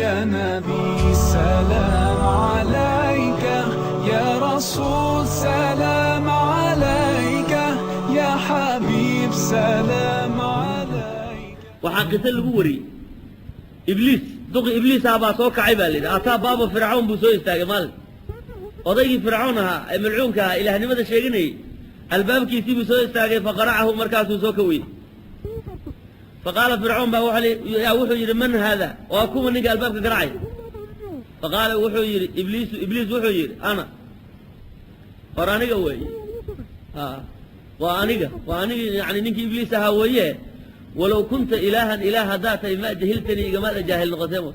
يا نبي سلام عليك، يا رسول سلام عليك، يا حبيب سلام عليك. Waxaa qiso lagu wariyey Ibliis, duqi Ibliis ah baa soo kacay baa layidhi. أتى باب فرعون buu soo istaagay maalin. Odaygii Fircawn ahaa ee malcuunka ahaa, ilaahnimada sheeganayey, albaabkiisii buu soo istaagay. فقرعه, markaasuu soo kawiyey. فقال فرعون baa yaa wuxuu yidhi: "من هذا?" Waa kuma ninka albaabka garaacay? فقال wuxuu yidhi إبليس, Ibliis wuxuu yidhi: "أنا." Hor aniga weeye, waa aniga, waa anigi, yani ninkii Ibliis ahaa weeye. "ولو كنت إلها," ilaah haddaad tahay, "ما جهلتني," igamaada jaahil noqoteen.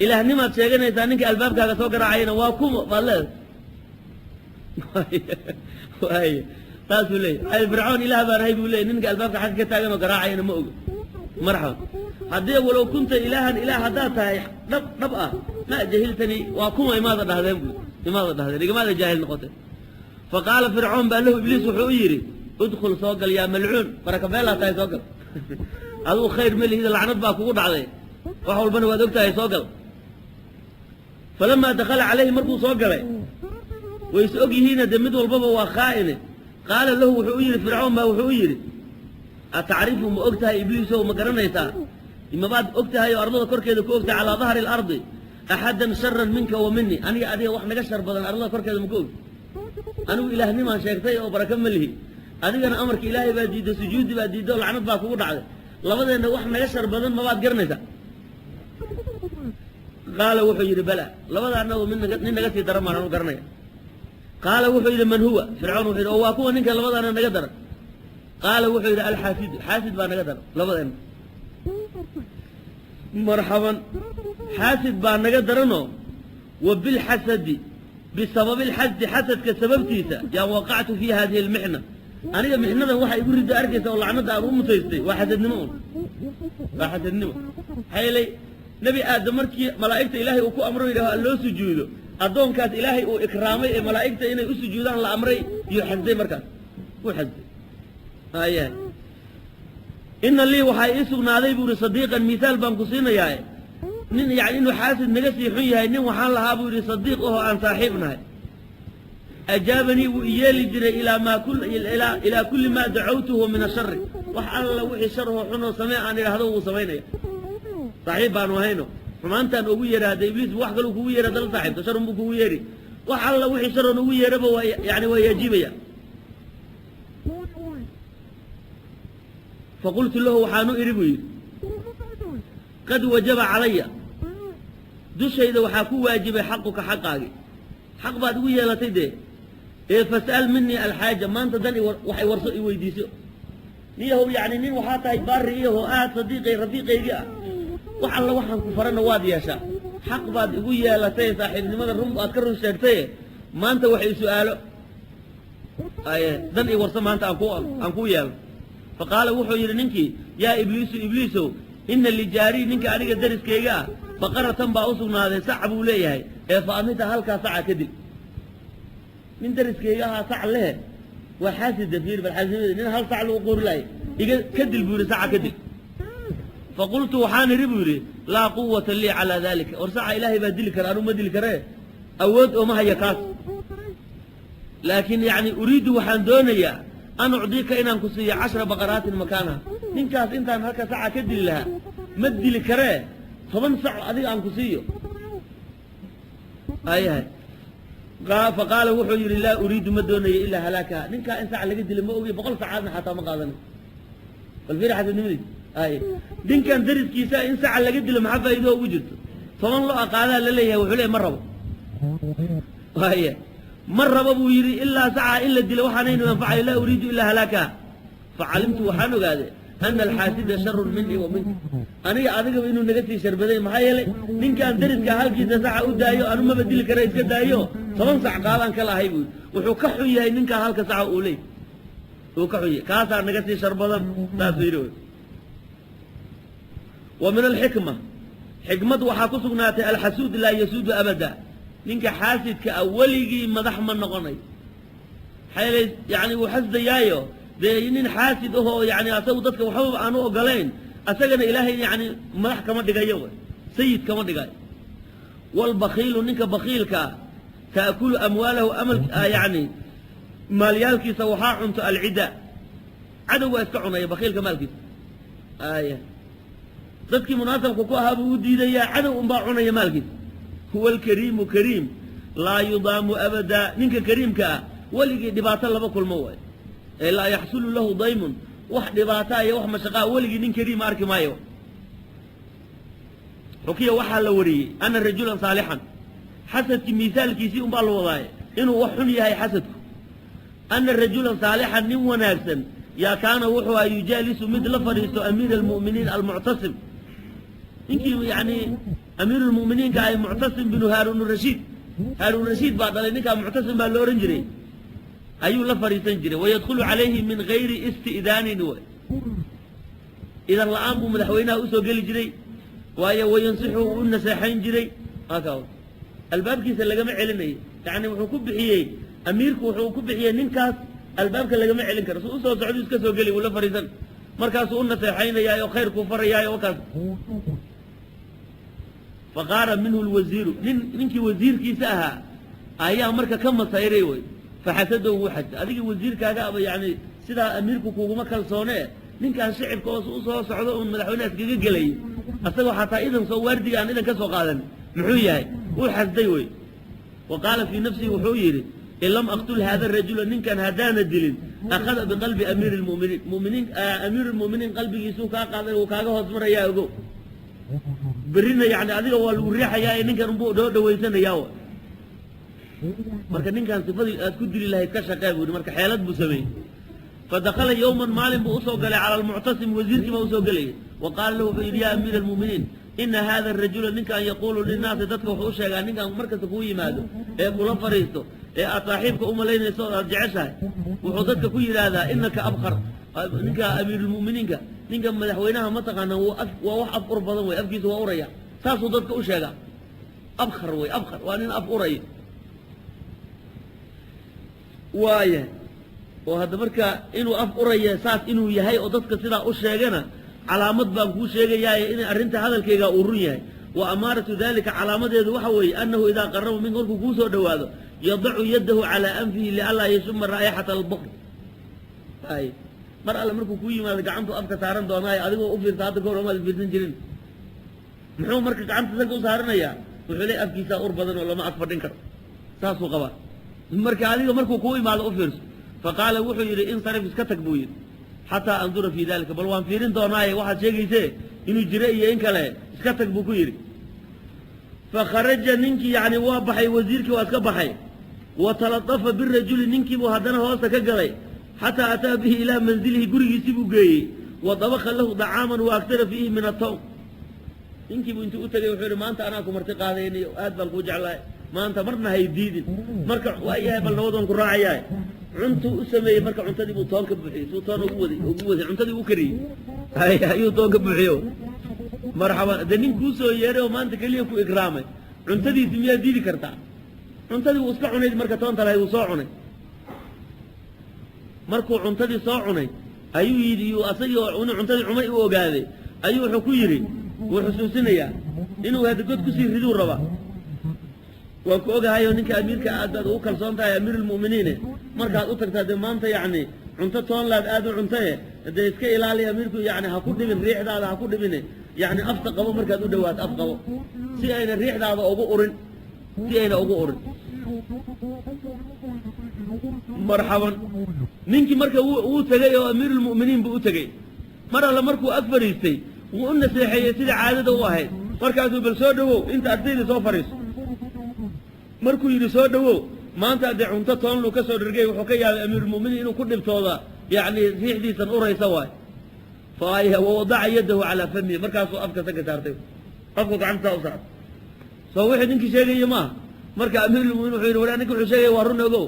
Ilaahnimaad sheeganaysaa, ninka albaabkaaga soo garaacayna waa kuma baad leedahay? Waay, saasuu leeyay. Fircoon ilaah baan ahay buu leeyay, ninka albaabka xagga ka taagan oo garaacayana ma oga. Marxaban, haddii "ولو كنت إلها," ilaah haddaad tahay dhab dhab ah, "ما جهلتني," waa kuma imaada dhahdeen bu, imaada dhahdeen, igamaada jaahil noqoteen. فقال فرعون baa له, Ibliis wuxuu u yidhi: "ادخل," soo gal, "يا ملعون," barakabeelaa tahay, soo gal, aduu khayr ma lihida, lacnad baa kugu dhacday, wax walbana waad og tahay, soo gal. فلما دخل عليه, markuu soo galay, way is og yihiina dee, mid walbaba waa khaa'ine. قال له, wuxuu u yidhi, Fircoon baa wuxuu u yidhi: "أتعرف," ma og tahay Ibliisow, ma garanaysaa, mabaad og tahay oo ardada korkeeda ku og tahay, "على ظهر الأرض أحدا شرا منك ومني?" Aniga adiga wax naga shar badan ardada korkeeda ma ku og? Anigu ilaahnimaan sheegtay oo baraka ma lihi, adigana amarka Ilaahay baa diidda, sujuudi baa diidda oo lacnad baa kugu dhacday. Labadeenna wax naga shar badan mabaad garanaysaa? قال wuxuu yidhi: "بلى," labada annagu mid naga nin naga sii daran baan anu garanaya. قال wuxuu yidhi: "من هو?" Fircawn wuxuu yidhi: "Oo waa kuwa ninka labadaana naga daran?" قال wuxuu yidhi: "الحاسد," xaasid baa naga daran labadeenna. Marxaban, xaasid baa naga daranoo. وبالحسد, بسبب الحسد, xasadka sababtiisa yaan وقعت في هذه المحنة. Aniga mixnadan waxa igu rida arkaysa oo lacnada aan u mutaystay waa xasadnimo un, waa xasadnimo. Maxaa yeelay, Nebi Aadam markii malaa'igta Ilaahay uu ku amro, yidhaho loo sujuudo, addoonkaas Ilaahay uu ikraamay ee malaa'igta inay u sujuudaan la amray iyo xasday, markaas wuu xasday. Haya, "إن لي," waxaa ii sugnaaday buu yidhi, "صديقا," misaal baan ku siinayaa, nin yani inuu xaasid naga sii xun yahay. Nin waxaan lahaa buu yidhi, sadiiq ahoo aan saaxiib nahay. أجابني, wuu iyeeli jiray, إلى كل ما دعوته من الشر, wax alla wixii sharhoo xunoo samee aan idhaahdo wuu samaynaya. Saaxiib baanu ahayno, xumaantaan ugu yeedha. Hadda Ibliis wax kaluu kugu yeedha dala saaxiibto, sharun buu kugu yeedhi. Wax alla wixii sharoon ugu yeedhaba waa yani waa yajiibaya. فقلت له, waxaanu idhi buu yidhi: "قد وجب علي," dushayda waxaa ku waajibay, "حقك," xaqaagi, xaq baad igu yeelatay dee ee, "فاسأل مني الحاجة," maanta dan waxay warso i weydiiso. Niyahow, yacni nin waxaa tahay baari iyahoo aad sadiiqay rafiiqaygii ah, wax alla waxaan ku farana waad yeeshaa, xaq baad igu yeelatay, saaxiibnimada run aad ka run sheegtaye, maanta wax i su'aalo aye, dan i warso maanta aan kuu yeelo. فقال wuxuu yidhi ninkii: "يا إبليس," Ibliisow, "إن لجاري," ninka aniga dariskayga ah, "بقرة" baa u sugnaaday, sac buu leeyahay ee, "فأمتها," halkaa saca kadib. Nin dariskayga ahaa sac lehe, waa xaasida, fiir bal xaasidnimada, nin hal sac lagu quuri lahay, iga kadil buu yidhi, saca kadil. فقلت waxaan idhi buu yidhi: "لا قوة لي على ذلك." War saca Ilaahay baa dili kara, anuu ma dili karee, awood ooma haya kaas. Laakiin yani أريد, waxaan doonayaa, أن أعطيك, inaan ku siiyo, عشر بقرات مكانها. Ninkaas intaan halka saca ka dili lahaa, ma dili karee, 10 sac adiga aan ku siiyo ayahay. فقال wuxuu yidhi: "لا أريد," ma doonayo, "إلا هلاكها." Ninkaa in sac laga dila ma ogiy, 100 sacaadna xataa ma qaadanayo. Bal fiiri xasadnimadiis ay, ninkan dariskiisa in saca laga dilo maxaa faa'iido ugu jirto? 10 lo aqaadaa la leeyahay, wuxuu leeyahy ma rabo. Waaya, ma rabo buu yidhi ilaa saca in la dilo, waxaanaynu anfacayo. "لا أريد إلا هلاكها." فعلمت, waxaan ogaaday, أن الحاسد شر مني ومنك, aniga adigaba inuu naga sii sharbaday. Maxaa yeelay, ninkaan dariska halkiisa saca u daayo, anu maba dili kara, iska daayo, 10 sac qaadaan ka lahay buu yidhi. Wuxuu ka xun yahay ninkaa halka saca uu leey uu ka xun yahay, kaasaa naga sii shar badan, saasuu yidhi. ومن الحكمة, xikmad waxaa ku sugnaatay: الحسود لا يسود أبدا. Ninka xaasidka ah weligii madax ma noqonayo. Maxaa yeelay, yani wuu xasdayaayo dee, nin xaasid ahoo yani asagu dadka waxbaba aanu ogolayn, asagana Ilaahay yani madax kama dhigayo. Wey. Sayid kama dhigaayo. Waalbakiilu ninka bakiilka ah taakulu amwaalahu amal yacni maalyaalkiisa waxaa cunto alcidda, cadow waa iska cunaya bakiilka maalkiisa. Aya dadkii munaasabka ku ahaa buu u diidayaa, cadow unbaa cunaya maalkiisa. Huwa alkariimu kariim laa yudaamu abadaa, ninka kariimka ah weligii dhibaato laba kulmo waayo, ee laa yaxsulu lahu daymun, wax dhibaataa iyo wax mashaqaa weligii nin kariima arki maayo. Xukiya waxaa la wariyey ana rajulan saalixan, xasadkii miisaalkiisii unbaa la wadaaye inuu wax xun yahay xasadku. Ana rajulan saalixan nin wanaagsan yaa kaana wuxuu aha yujaalisu mid la fadhiisto amiira almu'miniin almuctasim, ninkii yacni amiirulmu'miniinka ahay Muctasim binu Haaruun Rashiid, Haaruun Rashiid baa dhalay ninkaa, Muctasim baa la odhan jiray, ayuu la fadhiisan jiray. Wayadkhulu calayhi min gayri isti'daanin, way idan la'aan buu madaxweynaha usoo geli jiray, waayo wayansixu uu u naseexayn jiray. Albaabkiisa lagama celinayo, yacni wuxuu ku bixiyey amiirku, wuxuu ku bixiyey ninkaas albaabka lagama celin karo, su usoo socdu iska soo geli, wuu la fadhiisan, markaasuu u naseexaynayaayo khayrkuu farayaayo wakaas. Faqaara minhu lwasiiru, nin ninkii wasiirkiisa ahaa ayaa marka ka masayray wey, faxasadow wuu xasday. Adigii wasiirkaaga aba yacni sidaa amiirku kuguma kalsoonee, ninkaan shicibka oo usoo socdo uun madaxweynaha iskaga gelayo asagoo xataa idan soo waardiga aan idan ka soo qaadan muxuu yahay, wuu xasday wey. Wa qaala fii nafsihi wuxuu yidhi in lam aqtul haada rajula, ninkan haddaana dilin akhada biqalbi amiiri lmuminiin, muminiin amiiru lmuminiin qalbigiisuu kaa qaadan, wuu kaaga hoos marayaa, ogow berrina yacni adiga waa lagu riixayaa ee ninkan unbuu dhoo dhawaysanayaa wa. Marka ninkan sifadii aad ku dili lahayd ka shaqee buu yidhi, marka xeelad buu sameeyey. Fadakala yowman maalin buu usoo galay cala almuctasim, wasiirkii baa usoo gelayay. Wa qaala lahu wuxuu yidhi yaa amiira almu'miniin ina hada arajula ninkan yaquulu linnaasi, dadka wuxuu u sheegaa ninkan markasta kuu yimaado ee kula fadhiisto ee aad saaxiibka u malaynayso oo aad jeceshahay, wuxuu dadka ku yidhaahdaa inaka abkar, ninka amiirulmu'miniinka, ninka madaxweynaha ma taqaana, waa wax af ur badan wey, afkiisa waa uraya, saasuu dadka u sheegaa. Abkar wey, abkar waa nin af uraya waaya. Oo hadda marka inuu af uraya saas inuu yahay oo dadka sidaa u sheegana calaamad baan kuu sheegayaaye inay arrinta hadalkaygaa uu run yahay. Wa amaaratu dalika calaamadeedu waxa weeye annahu idaa qaraba minka, markuu kuu soo dhowaado yadacu yadahu calaa anfihi lianlaa yashuma raa'ixata albaqr. Ay mar alle markuu kuu yimaado gacantuu afka saaran doonaayo, adigoo u fiirsa hadda kahor omaad fiirsan jirin, muxuu marka gacanta sanka u saaranayaa? Wuxuu leey afkiisaa ur badan oo lama ag fadhin karo, saasuu qabaa. Marka adiga markuu kuu imaado u fiirso. Faqaala wuxuu yidhi insarif, iska tag buu yidhi, xataa andura fii dalika, bal waan fiirin doonaaye waxaad sheegaysee inuu jiro iyo in kale, iska tag buu ku yidhi. Fakharaja ninkii yacni waa baxay, wasiirkii waa iska baxay. Wa talatafa birajuli, ninkiibuu haddana hoosta ka galay, xataa ataa bihi ilaa manzilihi, gurigiisii buu geeyey. Wa dabaka lahu dacaaman wa aktara fiihi min atawm. Ninkiibuu intuu u tegay wuxuu yidhi maanta anaa ku marti qaadaynayo, aad baan kuu jeclahay, maanta marna hay diidin, marka waa yahay bal nabad waan ku raacayahay. Cuntuu u sameeyey, marka cuntadii buu toon ka buuxiyey, suu toon ugu waday ugu waday cuntadii u kariyey ayuu toon ka buuxiyo. Marxaban, dee nin kuu soo yeeray oo maanta keliya ku ikraamay cuntadiisi miyaa diidi kartaa? Cuntadii wuu iska cunay, marka toonta lahayd wuu soo cunay. Markuu cuntadii soo cunay ayuu yidhi asagii oo inuu cuntadii cumay u ogaaday ayuu wuxuu ku yidhi, wuu xusuusinayaa inuu hadda god kusii riduu rabaa. Waan ku ogahayo ninka amiirka aad baad ugu kalsoon tahay amiirulmu'miniine, markaad u tagtaa dee maanta yacni cunto toonlaad aad u cuntaye, dee iska ilaali amiirku, yacni ha ku dhibin riixdaada, ha ku dhibine, yacni afta qabo markaad u dhawaato, af qabo si ayna riixdaada ugu urin, si ayna ugu urin. Marxaban, ninkii marka wuu tegey oo amiirulmu'miniin buu u tegey. Mar alle markuu ag fadhiistay wuu u naseexeeyey sida caadada u ahayd. Markaasuu bal soo dhowow inta agtayda soo fadhiiso markuu yidhi soo dhowow maanta dee cunto toonluu ka soo dhergay, wuxuu ka yaabay amiirulmu'miniin inuu ku dhibtooda yacni riixdiisan uraysa waay. Fa wawadaca yadahu calaa famihi, markaasuu afka sanka saartay, afku gacantasaa u saartay. Soo wixii ninkii sheegaya maaha. Marka amiirulmuminiin wuxuu yidhi war ninka wuxuu sheegaya waa run ogow,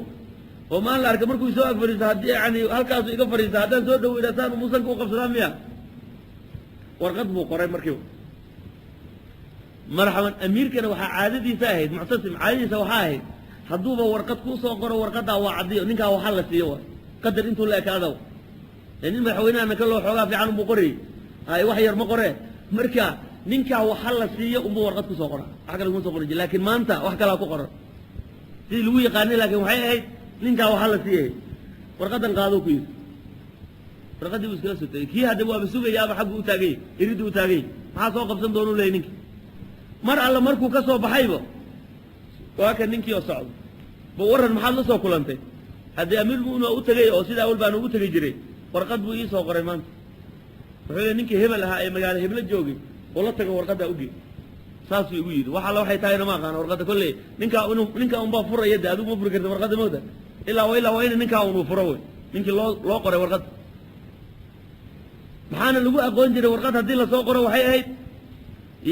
oo maan la arkay markuu soo ag fadhiisto haddii yani halkaasuu iga fadhiista haddaan soo dhowo idhaa saan umusanka u qabsadaa miya? Warqad buu qoray markiiba. Marxaban, amiirkana waxaa caadadiisa ahayd, Muctasim caadadiisa waxaa ahayd hadduuba warqad kuu soo qoro warqadaa waa caddiyo, ninkaa waxaa la siiyo waay qadar intuu la ekaada ee nin madaxweynahana ka loo xoogaa fiican unbuu qorayey, ay wax yar ma qoree. Marka Ninkaa waxa la siiyo unbuu warqad kusoo qora, wax kale kuma soo qoran jir. Laakiin maanta wax kalaa ku qoran sidii lagu yaqaanay, laakiin waxay ahayd ninkaa waxa la siiyay. Warqadan qaadoo ku yidhi, warqaddii buu iskala soo tegey. Kii hadda waaba sugayaaba, xaggu u taagay, iriddu u taagay, maxaa soo qabsan doonuu leeyay ninkii. Mar alla markuu ka soo baxayba waa kan ninkii oo socdo ba, warran maxaad la soo kulantay? Haddii amiirmu'miniin waa u tegey oo sidaa awal baan ugu tegi jiray, warqad buu ii soo qoray maanta. Wuxuu yidhi ninkii hebel ahaa ee magaalo heblo joogay oo la tago warqaddaa ugeey, saasuu igu yidhi. Wax alla waxay tahayna ma aqaano warqadda. Kolley ninkaa inuu ninkaa unbaa furaya, de adigu ma furi karta warqadda mawda, ilaa wa ilaa waa ina ninkaa unuu furo wey, ninkii loo qoray warqadda. Maxaana lagu aqoon jiray? Warqad haddii lasoo qoro waxay ahayd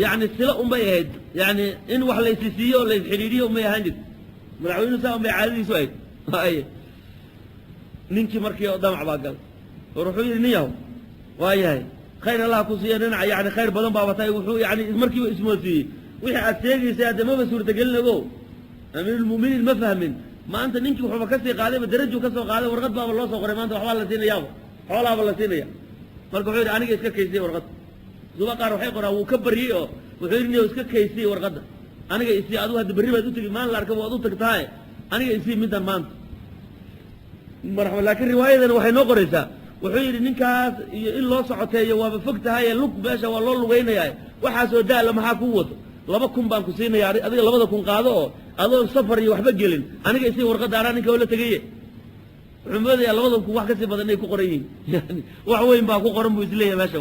yacni silo unbay ahayd, yacni in wax laysi siiyo oo laysxidhiidhiyo unbay ahaan jirta. Madaxweynuhu saa unbay caadadiisu ahayd. Ay ninkii markii oo damac baa galay, war wuxuu yidhi nin yahow, waa yahay, khayr allah ku siiya, dhinaca yani khayr badan baaba tahay. Wuxuu yani markiiba ismoodsiiyey wixii aad sheegaysay hadde maba suurtagelin ogo. Amiirulmu'miniin ma fahmin maanta ninkii wuxuuba kasii qaadayba, darajuu ka soo qaaday, warqad baaba loo soo qoray, maanta waxbaa la siinayaaba, xoolaaba la siinaya. Marka wuxuu yidhi aniga iska kaysiyey warqadda. Suba qaar waxay qoraan wuu ka baryey oo wuxuu yidhi niyow iska kaysiyey warqadda, aniga isii, adigu hadda berri baad u tegi, maalin la arkaba waad u tagtaaye, aniga isii middan maanta marxaba. Laakiin riwaayadan waxay noo qoraysaa wuxuu yidhi ninkaas iyo in loo socoteeyo waaba fog tahaye, lug meesha waa loo lugaynayaa, waxaasoo daala maxaa kuu wato? 2000 baan ku siinaya, adiga 2000 qaado oo adoon safar iyo waxba gelin aniga isii warqadda, anaa ninka oo la tegaye. Wuxuu moodayaa 2000 wax kasii badan inay ku qoran yihiin, yani wax weyn baa ku qoran buu isleeyahay meesha.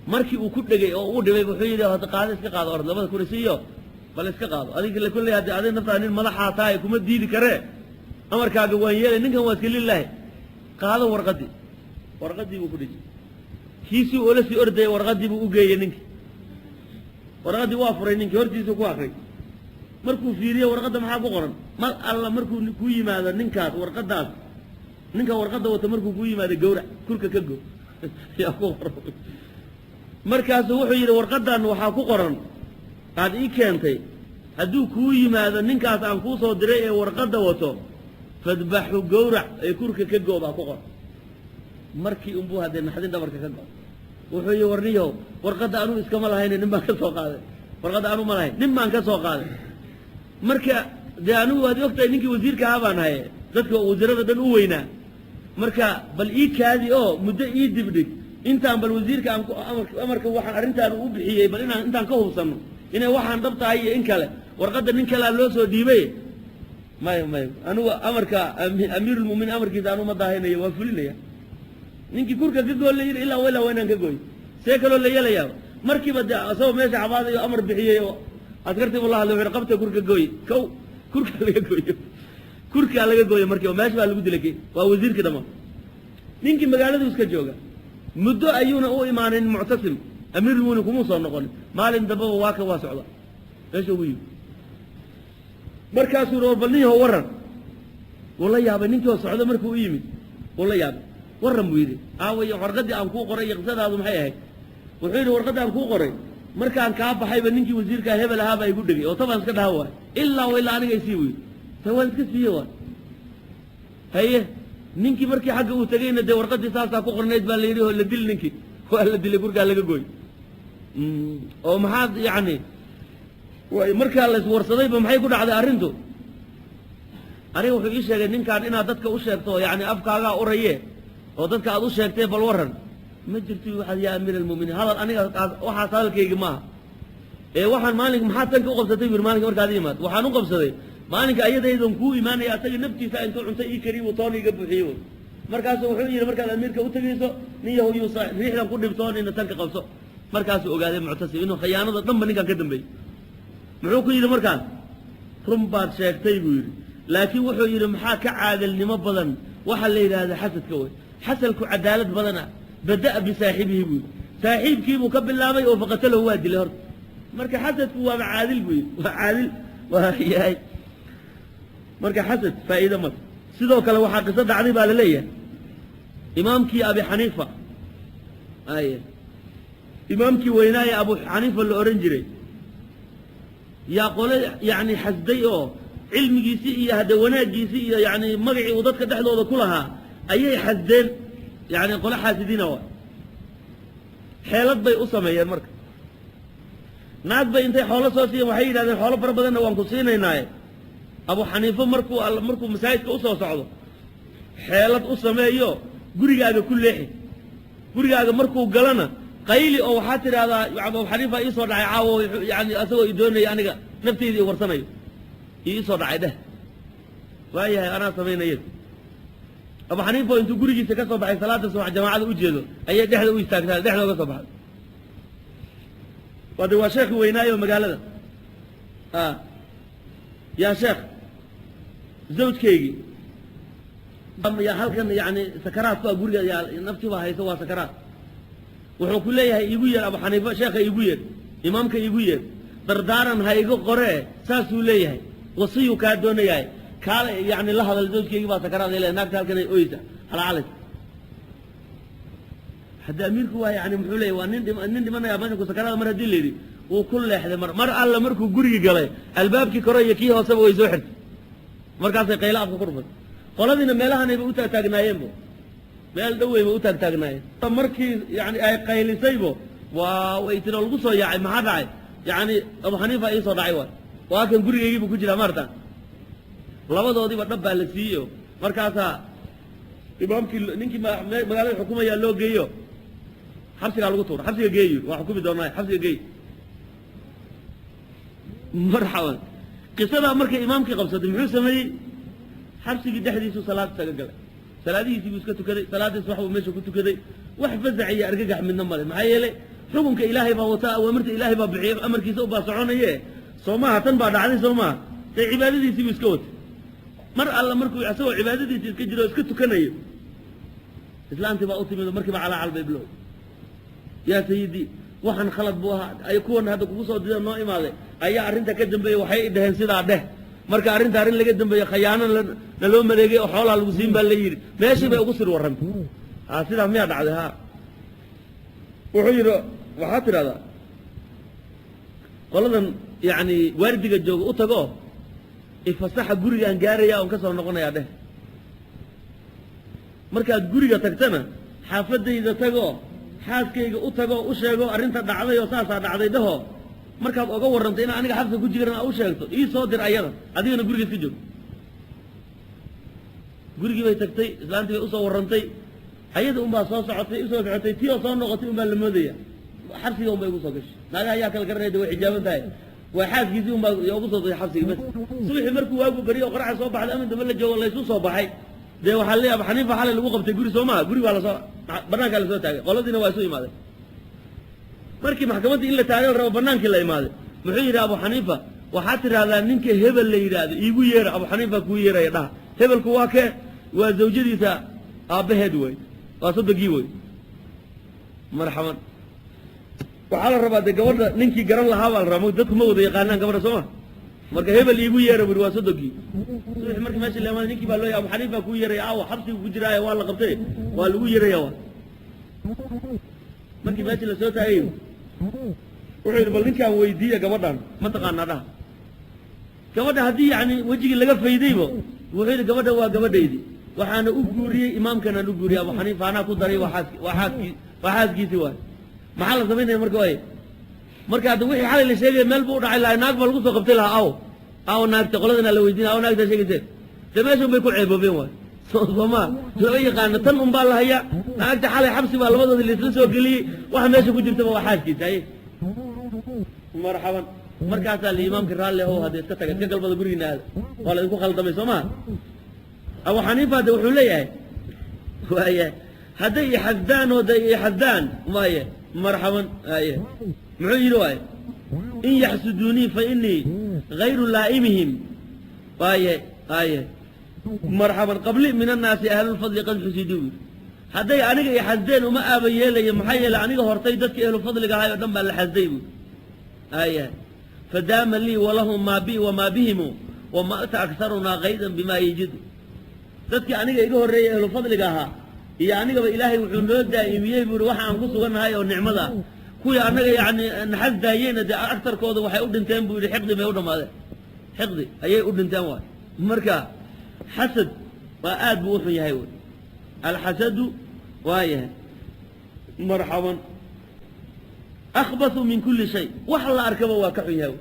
Markii uu ku dhegay oo uu dhibay wuxuu yidhi hadda qaado, iska qaado, orod 2000 isiiyo, bal iska qaado adiga la kolley, haddi adiga naftaa nin madaxaa tahay kuma diidi karee, amarkaaga waan yeelay, ninkan waa iska lilaahi, qaado warqaddii. Warqaddii buu ku dhejiyey, kiisii oola sii ordayay warqaddii buu u geeyey ninkii. Warqaddii waa furay ninkii, hortiisuu ku akray. Markuu fiiriye warqadda maxaa ku qoran, mar alla markuu ku yimaado ninkaas warqaddaas, ninka warqadda wata markuu ku yimaado gawrac, kurka ka go, yaa ku qoran. Markaasuu wuxuu yidhi warqaddan waxaa ku qoran aad ii keentay, hadduu kuu yimaado ninkaas aan kuu soo diray ee warqadda wato, fadbaxu, gawrac ee kurka ka go baa ku qoran. Markii unbuu haddee naxdin dhabarka ka go. Wuxuu yidhi warniyow, warqadda anuu iskama lahayne, nin baan ka soo qaaday, warqadda anuu ma lahayn, nin baan ka soo qaaday. Marka dee anigu waad ogtahay ninkii wasiirka ahaa baan haye, dadka wasiirada dhan u weynaa, marka bal ii kaadi oo muddo ii dibdhig intaan bal wasiirka aan amarka waxaan arrintaan u bixiyey, bal inaan intaan ka hubsanno inay waxaan dhab tahay iyo in kale, warqadda nin kalea loo soo dhiibay. Maya maya, anigu amarka amiirulmuminiin amarkiisa anu ma daahinayo, waa fulinaya. Ninkii kurka ka gool la yidhi ilaa ilaa waa inaan ka gooy, see kaloo la yeelayaa. Markiiba dee asagoo meesha cabaadayo amar bixiyey oo askartii buu la hadlay, wuxu qabta kurka gooy, kow kurka laga gooyo, kurkaa laga gooyo. Markiiba meesha baa lagu dilay, waa wasiirkii dhammaan. Ninkii magaaladu iska jooga muddo ayuuna u imaanin Muctasim, amiirulmuminiin kumuu soo noqonin. Maalin dambeba waa kan waa socda meesha ugu yimi. Markaasuu war bal nin yahow warran. Wuu la yaabay ninkii oo socda markuu u yimid, wuu la yaabay. Warran buu yidhi, aaway warqaddii aan kuu qoray iyo qisadaadu maxay ahayd? Wuxuu yidhi warqaddii aan kuu qoray markaan kaa baxayba ninkii wasiirkaa hebel ahaa baa igu dhegay oo tabaan iska dhaha waay, ilaa wa ilaa aniga isii buu yidhi, ta waan iska siiye waay. Haye, ninkii markii xagga uu tegeyna dee warqaddii saasaa ku qornayd baa la yidhi oo la dil, ninkii waa la dilay, gurgaa laga gooy. Oo maxaad yacni markaa la iswarsadayba maxay ku dhacday arrintu? Aniga wuxuu ii sheegay ninkan inaad dadka u sheegto, yacni afkaagaa uraye oo dadka aad u sheegtay, bal warran. Ma jirto waxaad yaa amiir almu'miniin, hadal aniga waxaas hadalkaygi maaha ee waxaan maalinka maxaad tanka u qabsatay buu yidhi. Maalinka markaad imaad waxaan u qabsaday maalinka ayadaydan kuu imaanaya, asaga naftiisa intuu cunto ii kariy buu toon iiga buuxiyey wy. Markaasuu wuxuu yidhi markaad amiirka u tegayso nin yahow yuusa riixdan ku dhibtoonina tanka qabso. Markaasuu ogaaday Muctasim inuu khiyaanada dhanba ninkan ka dambeeyey. Muxuu ku yidhi markaas? Run baad sheegtay buu yidhi, laakiin wuxuu yidhi maxaa ka caadilnimo badan waxaa la yidhahda xasadka wey, xasalku cadaalad badana, bada'a bisaaxibihi buu yidhi, saaxiibkiibuu ka bilaabay oo faqatalahu, waa dilay horta. Marka xasadku waaba caadil buu yidhi, waa caadil waa yahay. Marka xasad faa'iido male. Sidoo kale waxaa qiso dhacday baa la leeyahay imaamkii Abi Xaniifa, ay imaamkii weynaaye Abu Xaniifa la odhan jiray, yaa qole yacni xasday oo cilmigiisii iyo hadde wanaaggiisii iyo yacni magacii uu dadka dhexdooda ku lahaa ayay xasdeen, yacni qole xaasidiina waa. Xeelad bay u sameeyeen marka. Naag bay intay xoolo soo siiyeen waxay yidhahdeen xoolo fara badanna waan ku siinaynaaye. Abu Xaniifo markuu masaajidka usoo socdo xeelad u sameeyo, gurigaaga ku leexi, gurigaaga markuu galana qayli oo waxaa tidhaahdaa Abu Xaniifa iisoo dhacay caawo, yani asagoo i doonaya aniga nafteyda i warsanayo iisoo dhacay dheh. Waayahay, anaa samaynaya. Abu Xaniifa oo intuu gurigiisa ka soo baxay salaada subax jamaacada u jeedo ayay dhexda u istaagtaa, dhexda uga soo baxday. Wade waa sheekhi weynaayo magaalada. Yaa sheekh, zawjkaygii yaa halkan yani sakaraad ku ah guriga, yaa naftii baa haysa, waa sakaraad. Wuxuu ku leeyahay iigu yeer Abu Xaniifa, sheekha iigu yeer, imaamka iigu yeer, dardaaran ha iga qoree, saasuu leeyahay, wasiyuu kaa doonayahay, kaala yani la hadal, zawjkaygii baa sakaraad ay leeyahay, naagta halkan ay oysa halacalays. Hadda amiirku waa yani muxuu leeyahy waa nin dhimanaya meesha ku sakaraada. Mar haddii la yidhi wuu ku leexday, mar alla markuu gurigii galay albaabkii kore iyo kii hooseba way soo xirtay, markaasay qaylo afka ku dhufatay. Qoladiina meelahanayba u taagtaagnaayeenbo, meel dhoweyba u taagtaagnaayeen. Markii yani ay qaylisaybo waa way tiri oo lagu soo yaacay, maxaa dhacay? Yani Abu Xaniifa iisoo dhacay, waay waa kan gurigaygiibu ku jiraa maarta. Labadoodiiba dhab baa la siiyeyo, markaasaa imaamkii ninkii magaalada xukumayaa loo geeyo, xabsigaa lagu tuura, xabsiga geey, waa xukumi doonaa, xabsiga geey. Marxaban. Qisadaa markay imaamkii qabsatay muxuu sameeyey? Xabsigii dhexdiisuu salaad isaga galay, salaadihiisii buu iska tukaday, salaadiis wax buu meesha ku tukaday, wax fasax iyo argagax midna male. Maxaa yeelay xukunka Ilaahay baa wataa, awaamirta Ilaahay baa bixiyey, amarkiisa ubaa soconaye, soo maaha? Tan baa dhacday, soo maaha? Dee cibaadadiisii buu iska watay. Mar alla markuu isagoo cibaadadiisii iska jiro o iska tukanayo, islaantii baa u timid oo markiiba calaacal bay bilow. Yaa sayidii, waxaan khalad buu ahaa, ay kuwan hadda kugu soo dida noo imaaday ayaa arrinta ka dambeeyey, waxay i dhaheen sidaa dheh. Marka arrinta arrin laga dambeeye, khayaano naloo mareegay oo xoolaa lagu siin baa la yidhi. Meeshii bay ugu sir warrantay. Ha, sidaa miyaa dhacday? Ha. Wuxuu yidhi waxaad tidhahdaa qoladan yacni waardiga jooga u tago, ifasaxa, gurigaan gaaraya oon ka soo noqonayaa dheh. Markaad guriga tagtana xaafadayda tago, xaaskayga u tago, u sheego arrinta dhacday oo saasaa dhacday dhaho. Markaad oga warrantay inaa aniga xabsa ku jiran u sheegto, ii soo dir ayada, adigana guriga iska joog. Gurigii bay tagtay, islaantii bay usoo warrantay, ayada unbaa soo socotay, usoo socotay, tii oo soo noqotay unbaa la moodaya, xabsiga unbay ugu soo gashay. Naagaha ayaa kala garanaya, de way xijaaban tahay, waa xaaskiisii unbaa ugu soo gashay xabsigii. Bas subaxii markuu waagu beriyo oo qoraxda soo baxday, amin dambe la joogo, laysu soo baxay. Dee waxaa leeyahay Abu Xaniifa xalay lagu qabtay guri, soo maha? Guri baa lasoo banaankaa lasoo taagay, qoladiina waa isu imaadeen. Markii maxkamaddii in la taagay la rabo banaankii la imaaday, muxuu yidhi Abu Xaniifa? Waxaad tidhahdaa ninka hebel la yidhaahdo iigu yeera, Abu Xaniifa kuu yeeraya dhaha. Hebelku waa kee? Waa zawjadiisa aabbaheed wey, waa sodogii wey. Marxaban. Waxaa la rabaa dee gabadha ninkii garan lahaa baa la rabaa, dadku ma wada yaqaanaan gabadha, soo ma? Marka hebel iigu yeera buri, waa sodogii. Subaxii markii meesha la imaaday ninkii baa loo Abu Xaniifa kuu yeeraya, aawa xabsigu ku jiraayo, waa la qabtay, waa lagu yeeraya. Waa markii meesha lasoo taagay wuxuu yidhi bal ninkaan weydiiya, gabadhan ma taqaanaa dhaha. Gabadha haddii yani wejigii laga faydaybo, wuxuu yidhi gabadha waa gabadhaydii, waxaana u guuriyey imaamkanaan u guuriyey Abu Xaniifa, anaa ku daray, waa xaaski, waa xaaskii, waa xaaskiisii waay. Maxaa la samaynaya marka? Waay marka hadda wixii xalay la sheegaya meel buu u dhacay lahay, naag baa lagu soo qabtay lahaa. Aw aw naagta qoladana la weydiina, aw naagta sheegayseen, dee meeshan bay ku ceeboobeen waay. Soo maa lama yaqaano, tan un baa la hayaa, naagta xalay xabsi baa labadoodi laisla soo geliyey, waxa meesha ku jirtaba waa xaaskiisa. Haye, marxaban. Markaasaa la imaamka raalli ahow, hadda iska taga, iska galbada gurigiina aada, waa la idinku khaldamay, soo maa? Abu Xaniifa de wuxuu leeyahay waaya hadday ixasdaan oo day ixasdaan maaye. Marxaban. Haye, muxuu yidhi? Waaye in yaxsuduunii fa inii gayru laa'imihim. Waaye haye, marxaban. Qabli min annaasi ahlulfadli qad xusiduu buyidhi, hadday aniga ixasdeen uma aaba yeelayo, maxaa yeelay aniga hortay dadkii ahlufadliga ahay oo dhan baa la xasday buy. Haya, fadaama lii walahum maa bi wamaa bihimu wama'ta akarunaa kaydan bimaa yajidu. Dadkii aniga iga horreeyey ahlufadliga ahaa iyo anigaba Ilaahay wuxuu noo daa'imiyey buuri waxa aan ku sugannahay oo nicmada ah. Kuwii annaga yacni naxasdaayeyna dee agtarkooda waxay u dhinteen buu yidhi xiqdi bay u dhammaadeen, xiqdi ayay u dhinteen waay. Marka xasad waa aad buu u xun yahay wey, alxasadu waa yahay. Marxaban. Akhbathu min kulli shay, wax la arkaba waa ka xun yahay.